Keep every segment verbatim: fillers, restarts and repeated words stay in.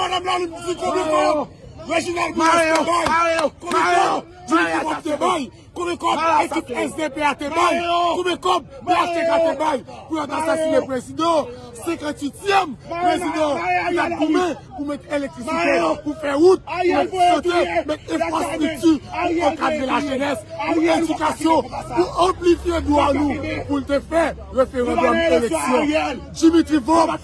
Madanm Lalime di konbyen kòb Reginald Boulos te bay? Konbyen kòb Dimitri Vorbe te bay? Konbyen kòb ekip S D P a te bay? Konbyen kòb B H T K te bay pou yo t asasinen prezidan? Senkantuityèm prezidan ki t ap goumen pou met elektrisite, pou fè wout, pou met sante, met enfrastrikti, pou ankadre lajenès, pou edikasyon, pou anplifye dwa nou, pou l te fè referandòm, eleksyon. Dimitri Vorbe pa t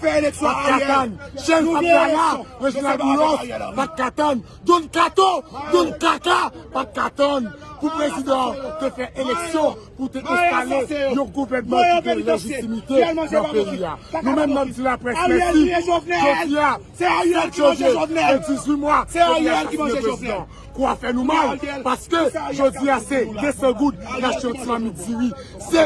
ka tann. Chèf ap la, Reginald Boulos pa t ka tann. Don Kato, Don Kaka pa t ka tann pou prezidan te fè eleksyon, pou te enstale yon gouvènman ki gen lejitimite nan peyi a. Nou menm, n ap di laprès mèsi. Jodi a, sèt janvye, gen dizuit mwa depi asasinen prezidan. Kou a fè nou mal, paske jodi a se de san goud n achte yon ti mamit diri. Se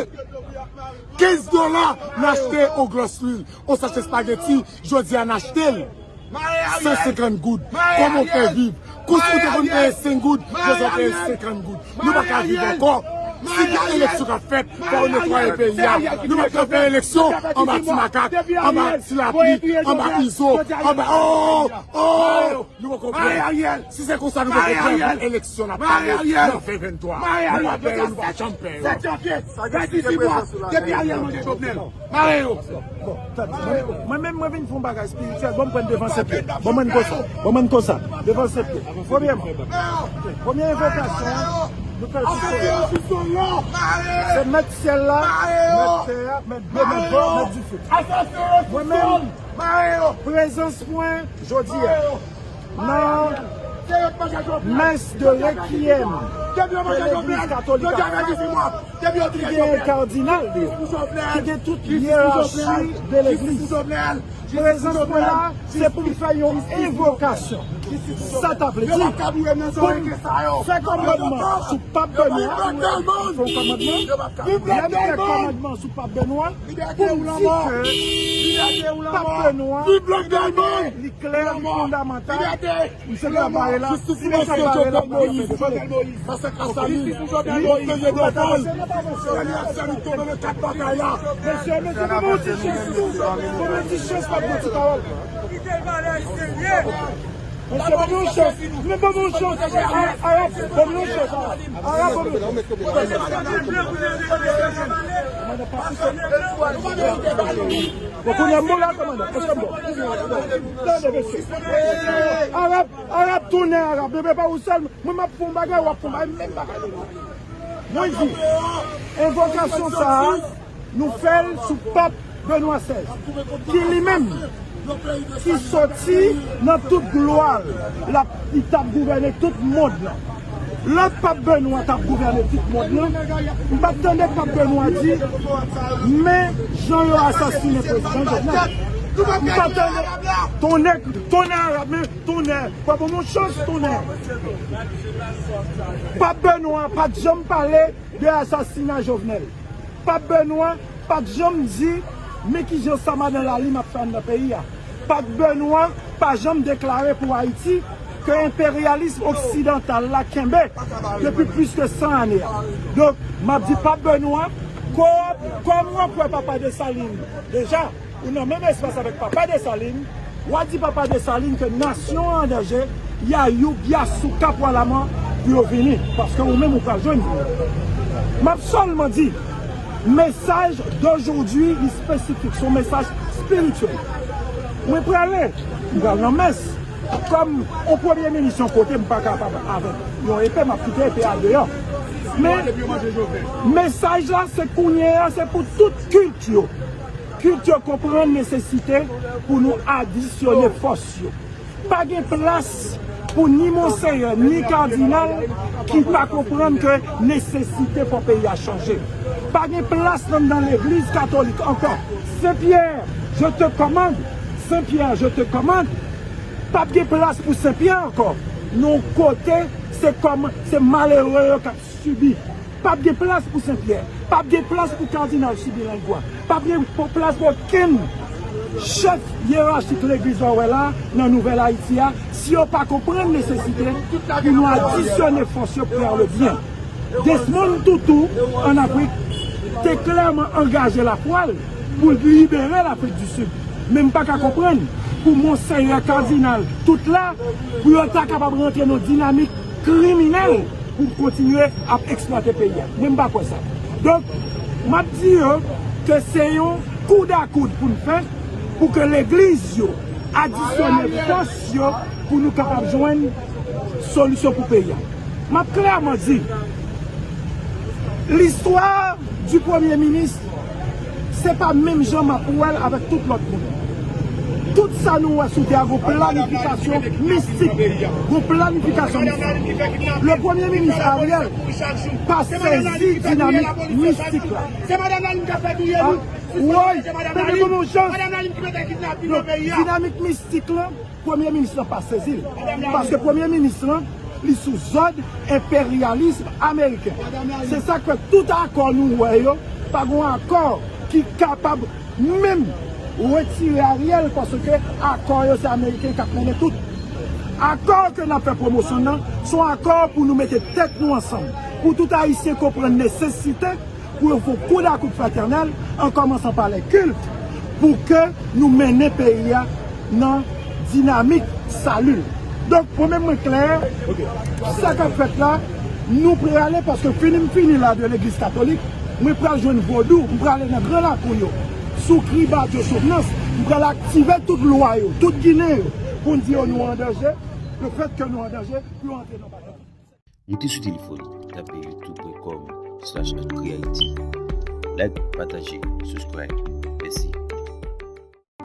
kenz dola n achte yon glòs lwil, yon sachè espageti, jodi a n achte l san senkant goud. Kòman w fè viv? Kòm si w te konn peye senk goud, jodi a w peye senkant goud. Nou pa ka viv ankò. Si gen eleksyon k ap fèt, fò w netwaye peyi a. Nou pa ka fè eleksyon anba Ti Makak, anba Ti Lapli, anba Izo, anba, oh, oh, nou poko prè. Si se konsa nou poko prè pou eleksyon n ap pale nan ven venntwa, nou pa pè yo, nou pa janm pè yo. Mare yo. Bon, tande, mwen, mwen menm, mwen vin fè yon bagay espirityèl. Bon, mwen pran devan Senpyè. Bon, mwen konsa. Bon, mwen konsa. Devan Senpyè. Premyèman, premye envokasyon an, nou fè l sou Seyè. Se Mèt syèl la, Mèt tè a, Mèt dlo, Mèt van, Mèt dife. Mwen menm, prezans mwen jodi a nan mès de requiem ke legliz katolik ap fè, ki gen kadinal, ki gen tout yerachi de legliz. Prezans mwen la, se pou m fè yon envokasyon. Sa ta vle di, pou m fè kòmandman sou Pap Benwa, fè yon kòmandman, lè m fè kòmandman sou Pap Benwa, pou m di ke Pap Benwa, li klè, li fondamantal, misye ka bare la, misye ka bare la, mesye, mesye, mesye, ban m yon ti chans, ban m yon ti chans, pa pran ti pawòl. Mesye, ban m yon chans. Men ban m yon chans. Arab, ban m yon chans. Arab, ban m yon chans. Bon, kounye a m bon la, kòmandan. Mesye, m bon. Tande, mesye. Arab, Arab, tounen Arab. Men pa ou sèl. Mwen, m ap fè yon bagay, w ap fè yon bagay, menm bagay. Mwen di, envokasyon sa a, nou fè l sou Pap Benwa sèz, ki li menm, ki soti nan tout glwa l, l ap, li t ap gouvène tout mond lan. Lè Pap Benwa t ap gouvène tout mond lan, m pa t tande Pap Benwa di, men jan yo asasinen prezidan Jovenel. M pa t tande, tonnè, tonnè Arab, men tonnè, pa ban m yon chans, tonnè. Pap Benwa pa t janm pale de asasina Jovenel. Pap Benwa pa t janm di, men kijan sa madan Lalime ap fè anndan peyi a. Pap Benwa pa janm deklare pou Ayiti ke enperyalis oksidantal la kenbe depi plis ke san ane a. Donk, m ap di Pap Benwa, kò-, kòm w ap wè Papa Desalin deja, ou nan menm espas avèk Papa Desalin, w a di Papa Desalin ke nasyon an an danje, y a Youbyasou Kapwalaman pou yo vini, paske ou menm ou pral jwenn yo. M ap sèlman di, mesaj d'aujourd'hui li espesifik, se yon mesaj espirityèl. Mwen prale, m pral nan mès. Kòm yon premye minis yon kote, m pa kapab avèk yon epe, m ap kite epe a deyò. Men, mesaj la, se kounye a, se pou tout kilt yo. Kilt yo konprann nesesite pou nou adisyone fòs yo. Pa gen plas pou ni monseyè, ni kadinal ki pa konprann ke nesesite fò peyi a chanje. Pa gen plas nan, nan legliz katolik ankò. Sen Pyè, je te commande. Sen Pyè, je te commande. P ap gen plas pou Sen Pyè ankò. Nan yon kote, se kòm, se malere yo k ap sibi. P ap gen plas pou Sen Pyè. P ap gen plas pou Kadinal Sibilin Gwa. P ap gen plas pou okenn chèf yerachik legliz w a wè la, nan Nouvèl Ayiti a, si yo pa konprann nesesite pou nou adisyone fòs yo pou fè le byen. Desmond Tutu, ann Afrik, te klèman angaje lafwa l pou l libere Lafrik di Sid. Men m pa ka konprann pou Monseyè Kadinal tout la, pou yo ta kapab rantre nan dinamik kriminèl pou kontinye ap eksplwate peyi a. Mwen, m pa kwè sa. Donk, m ap di yo ke se yon koud a koud pou n fè, pou ke legliz yo adisyone fòs yo pou nou kapab jwenn solisyon pou peyi a. M ap klèman di, listwa di premye minis, se pa menm jan m ap wè l avèk tout lòt moun. Tout sa nou wè sou tè a, gon planifikasyon mistik. Gon planifikasyon mistik. Le premye minis Ariel pa sezi dinamik mistik la. Woy, tande kòman w chans. Donk, dinamik mistik la, premye minis la pa sezi l. Paske premye minis la, li sou zòd enperyalis ameriken. Se sa k fè tout akò nou wè yo, pa gon akò ki kapab menm retire Ariel, paske akò yo se ameriken k ap mennen tout. Akò ke n ap fè pwomosyon nan, se yon akò pou nou mete tèt nou ansanm, pou tout ayisyen konprann nesesite pou yo fè yon koud a koud fratènèl, an kòmansan pa lè kilt, pou ke nou mennen peyi a nan dinamik sali l. Donk, mwen menm mwen klè, sa k ap fèt la, nou prale paske fini m fini la de legliz katolik, mwen pral jwenn vodou, m prale nan gran lakou yo, sou kri Badyo Souvnans, m pral aktive tout lwa yo, tout ginen yo, pou n di yo nou an danje, le fèt ke nou an danje, pou yo antre nan batay. Moute sou telefòn, tape youtube.com slash atprihaiti. Like, pataje, subscribe.